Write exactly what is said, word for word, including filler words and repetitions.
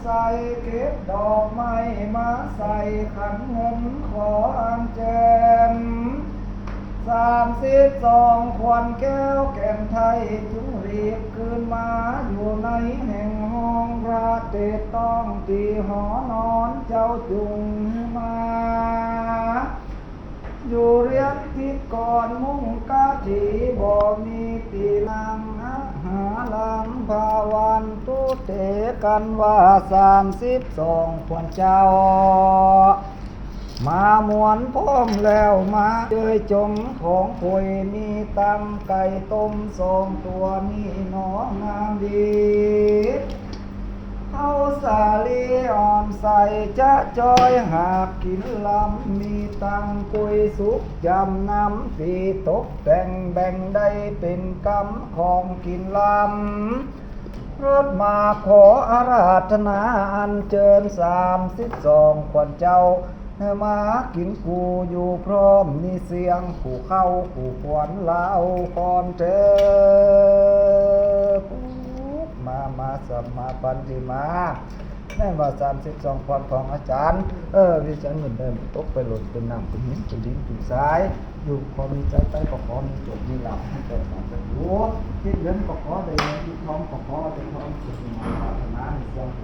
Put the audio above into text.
ใส่เก็บดอกไม้มาใส่ขันเงินขออัญเชิญ สามสิบสอง ขวัญแก้วแก่นไทย จึงรีบคืนมาอยู่ในแห่งห้องพระเตต้องที่หอนอนเจ้าจุงมา อยู่เรียนทิศก่อนมุ่งกาถีบ่มีตีลังหาลังพาวันตุเตกันว่า สามสิบสอง ขวัญเจ้า มามวนพร้อมแล้วมาเจยจงของคอยมีตำไก่ต้มสองตัวนี้หนองามดี เฮาสาลีอ่อนใสจะจอยหากกินลำมีตังปุยสุกยำน้ำปีตกแต่งแบ่งได้เป็นกำของกินลำ รถมาขออาราธนาอัญเชิญ สามสิบสอง ขวัญเจ้า มากินกูอยู่พร้อมนี่เสียงกูเข้ากูขวัญลาวก่อนเถิด มา มาสมาปันติมา แม่นว่า สามสิบสอง พรของอาจารย์ เออ วิจารณ์เงินเดินตกไปหล่นเป็นน้ำเป็นหินเป็นดินเป็นทราย อยู่ขอมีใจไปก็ขอมีโชคมีลาภให้เกิดมาเป็นอยู่คิดเงินก็ขอได้เงินคิดทองก็ขอได้ทองสุขมาปรารถนาในเสียง